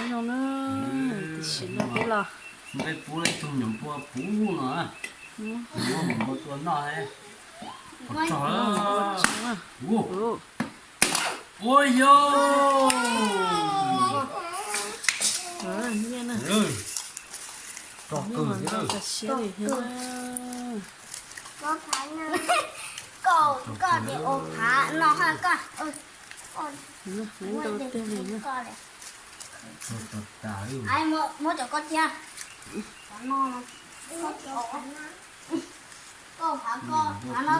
Zoo na, tam sim no peb los. Peb pub ib tug nyuam npua puv no. Muab nyuam npua tua noj. Ua yog. Koj, koj de ua phav no ha koj. Ntau tiag li. Muab cov koj thiab. Koj phav koj, phav no.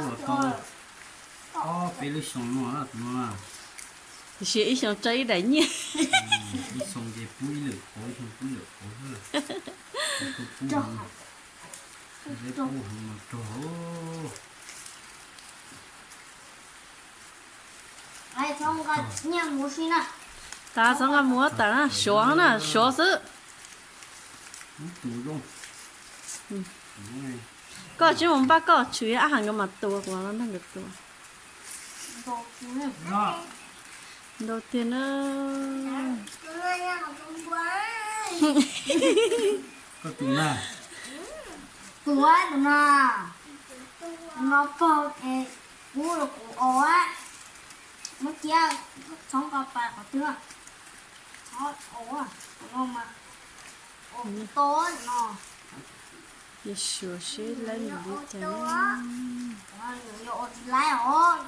Ob peb lub xyoo no tus no. Tiam sis ib xyoo tso ib daim nyiaj. Ib xyoo ces pub ib lwm qhov, ib xyoo pub lwm qhov xwb. Peb pub heev mas rog. Tas txhob nqa mus tas na, suav na, suav xwb. Koj tsis mus npaj koj tshwm ab has nkawd mas tua, kuv los nrog nkawd tua. Ntau tiag na. Koj tus na. Tus no, tus no pog es kub los kuv os. Muab cia, txhob nqa pais qhov twg. Txhob os, tus no mas ua to no. Yog suav seb laib npaum li cas. Yog ua tsis laib os.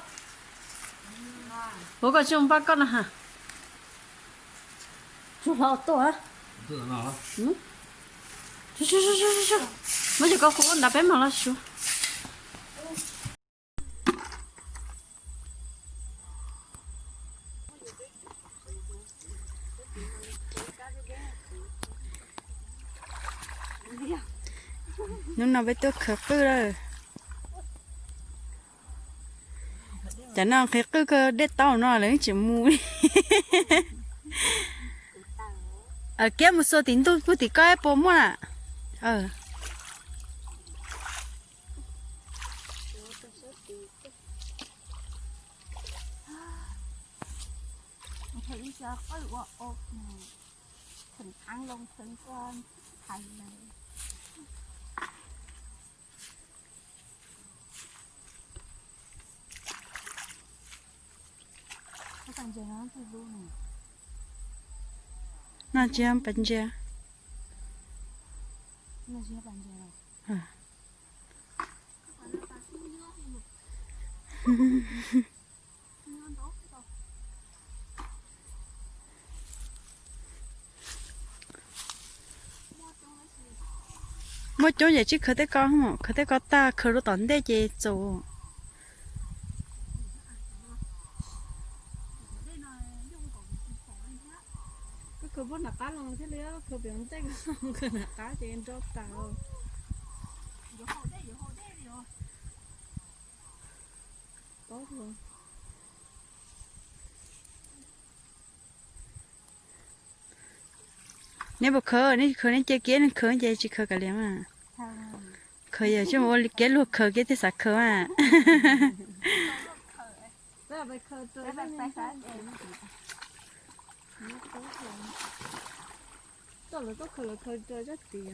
Ua koj tsis mus npaj koj no ha. Tsuag hlo tuaj. Muab cov koj qhua ntawd peb mam los suav. Hnub no peb tuaj khaws qwj lawm. Cov no nqhis qwj kawg dej tau no lawv tseem mus. Kiab mus xuas tim ntuj puag tim koj puas muaj na. No tsis yog pas ntsia. Muaj coob ces tsis khaws tej ko, khaws tej ko tag khaws rau tom ntej ces txaus. Koj khaws puag nram qab los thiaj li, khaws pem ntej, khaws nram qab ces nrau tas. Neb puas khaws, neb khaws neb cia kiab, neb khaws ces tsis khaws kav liam mas. Khaws yog tsis mus ua li kiab luag khaws kiab thiaj xav khaws mas. Koj lawv tuaj khaws lawv khaws rau zaj tid.